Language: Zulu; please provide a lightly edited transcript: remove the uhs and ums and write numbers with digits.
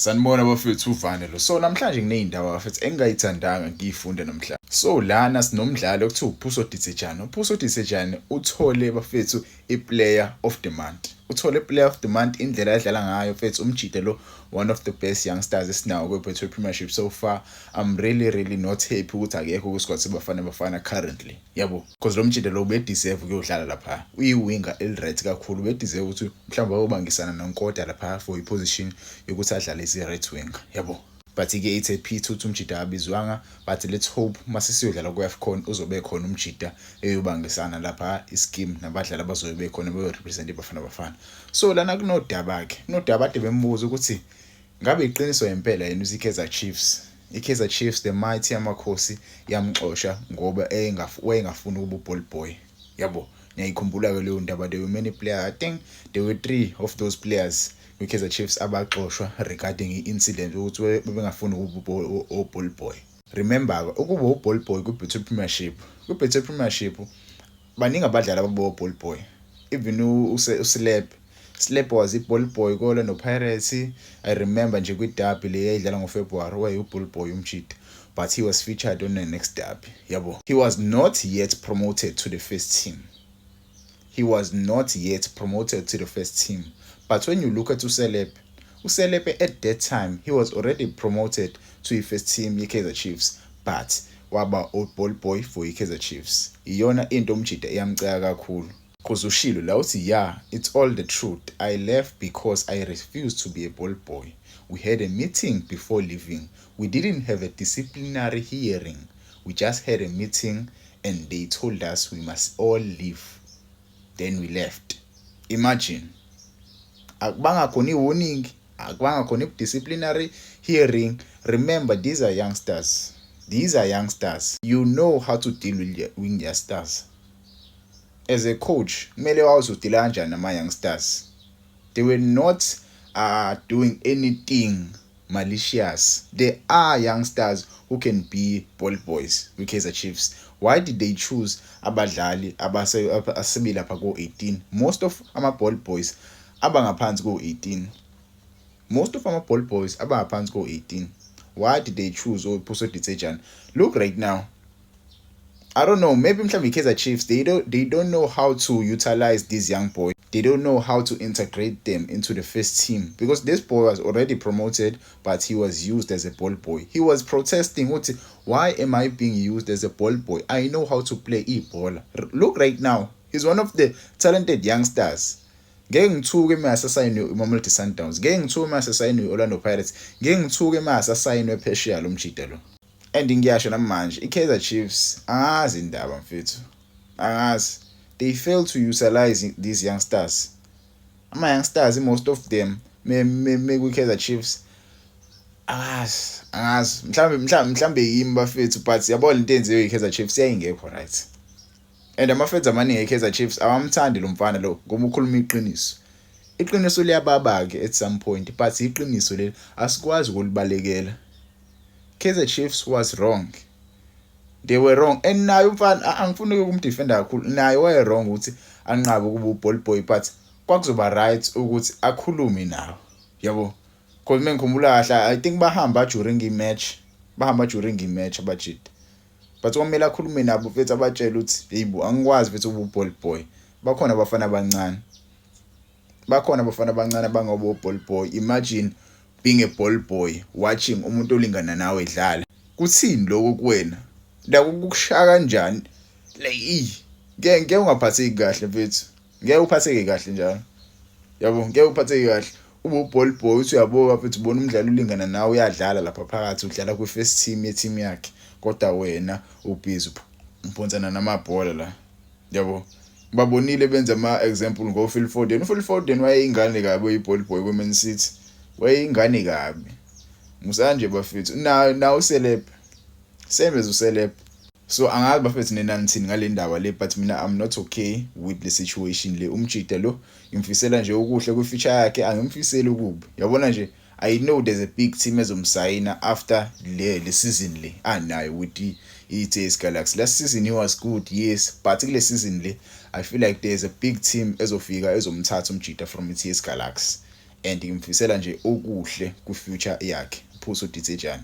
Sanibona bafethu, uvane lo. So namhlanje nginey'ndaba bafethu engingayithandanga ngiy'funde namhlanje. So lana sinomdlali okuthiwa uPuso Dithejane. UPuso Dithejane uthole bafethu i-player of the month. Uthole i-player of the month indlela adlala ngayo mfethu umjide lo, one of the best youngsters esinawo kwi-Betway Premiership so far. I'm really really not happy ukuthi akekho kwi-squad seBafana Bafana currently. Yabo, because lo mjide lo ubedeserve ukuyodlala lapha. Uyi-winger eli-right kakhulu, ubedeserve ukuthi mhlawumbe ayobangisana noNkota lapha for i-position yokuthi adlale isi-right winger. Yabo. But-ke it's a pity ukuthi umjida akabizwanga, but let's hope mase siyodlala ku-AFCON uzobe khona umjida eyobangisana lapha i-scheme nabadlali abazobe bekhona beyo-represent iBafana Bafana. So lana kunodaba-ke, kunodaba ade bembuza ukuthi ngabe iqiniso ngempela yini ukuthi i-Kaizer Chiefs, i-Kaizer Chiefs the mighty Amakhosi, yamxosha ngoba wayengafuni ukuba u-ball boy. Yabo, ngiyayikhumbula-ke leyo ndaba. There were many players, I think there were three of those players kwi-Kaizer Chiefs abaxoshwa regarding i-incident ukuthi bebengafuni ukuba o-ball boy. Remember-ke ukuba u-ball boy kwi-Betway Premiership, kwi-Betway Premiership baningi abadlali ababe o-ball boy. Even uSelepe, Selepe was i-ball boy ko-Orlando Pirates. I remember nje kwi-derby le eyayidlala ngoFebruary wayeyi-ball boy umjida, but he was featured on the next derby. Yabo, he was not yet promoted to the first team. He was not yet promoted to the first team. But when you look at uSelepe, uSelepe at that time he was already promoted to i-first team ye-Kaizer Chiefs, but waba o-ball boy for i-Kaizer Chiefs. Iyona into umjida eyamceka kakhulu. Cause ushilo la uthi, "Yeah, it's all the truth. I left because I refused to be a ball boy. We had a meeting before leaving. We didn't have a disciplinary hearing. We just had a meeting and they told us we must all leave. Then we left." Imagine. Akubanga khona i-warning, akubanga khona i-disciplinary hearing. Remember, these are youngsters. These are youngsters. You know how to deal with youngsters. As a coach, kumele wazi u-deal-a kanjani nama-youngsters. They were not doing anything malicious. There are youngsters who can be ball boys kwi-Kaizer Chiefs. Why did they choose abadlali asebelapha ko-18? Most of ama-ball boys abangaphansi ko-18. Most of ama-ball boys abangaphansi ko-18. Why did they choose oPuso Dithejane? Look right now. I don't know, maybe mhlawumbe i-Kaizer Chiefs, they don't know how to utilize these young boys. They don't know how to integrate them into the first team because this boy was already promoted, but he was used as a ball boy. He was protesting ukuthi, "Why am I being used as a ball boy? I know how to play ibhola." Look right now, he's one of the talented youngsters. Ngeke ngithuke mase asayinwe iMamelodi Sundowns. Ngeke ngithuke mase asayinwe iOrlando Pirates. Ngeke ngithuke mase asayinwe phesheya lo mjida lo. And ngiyasho namanje, iKaizer Chiefs, angazi indaba mfethu. Angazi. They fail to utilize these youngsters. Ama youngsters, most of them me kwi-Kaizer Chiefs, angazi, angazi. Mhlambe yimi bafethu, but yabona into enziwe iKaizer Chiefs yayingekho right. And ama-fans amaningi eKaizer Chiefs awamthandi lo mfana lo ngoba ukhuluma iqiniso. Iqiniso liyababa ke at some point, but iqiniso leli asikwazi ukulibalekela. Kaizer Chiefs was wrong. They were wrong. And naye umfana angifuni ukumdefenda kakhulu. Naye waye wrong ukuthi anqabe ukuba u-ball boy, but kwakuzoba right ukuthi akhulume nawo. Yabo. Because mengikhumbula kahle, I think bahamba during i-match. Bahamba during i-match abajida. But kwamele akhulume nabo mfethu, abatshele ukuthi hey bo, angikwazi mfethu ukuba u-ball boy. Bakhona abafana abancane. Bakhona abafana abancane abangabo ball boy. Imagine being a ball boy watching umuntu olingana nawe edlala. Kuthini lokho kuwena? La kukushaya kanjani? Like ngeke ngeke ungaphatheki kahle mfethu. Ngeke uphatheke kahle njalo. Yabo, ngeke uphatheke kahle. Ube u-ball boy uthi uyabuka mfethu, ubona umdlali olingana nawe uyadlala lapha phakathi, udlala kwi-first team ye-team yakhe, kodwa wena ubhizi uphonsana namabhola la. Yabo. Babonile benza ama-example ngo-Phil Foden. UPhil Foden wayeyingane kabi oyi-ball boy kwi-Man City. Wayeyingane kabi. Musanje bafethu. Na uSelepe. Same as uSelepe. So angazi bafethu nina nithini ngale ndaba le, but mina I'm not okay with the situation le. Umjida lo ngimfisela nje okuhle kwi-future yakhe, angimfiseli ukubi. Yabona nje, I know there's a big team ezomsayina after le season le anayo with i-TS Galaxy. Last season he was good, yes, but kule season le I feel like there's a big team ezofika ezomthatha umjida from i-TS Galaxy. And ngimfisela nje okuhle ku-future yakhe, Puso Dithejane.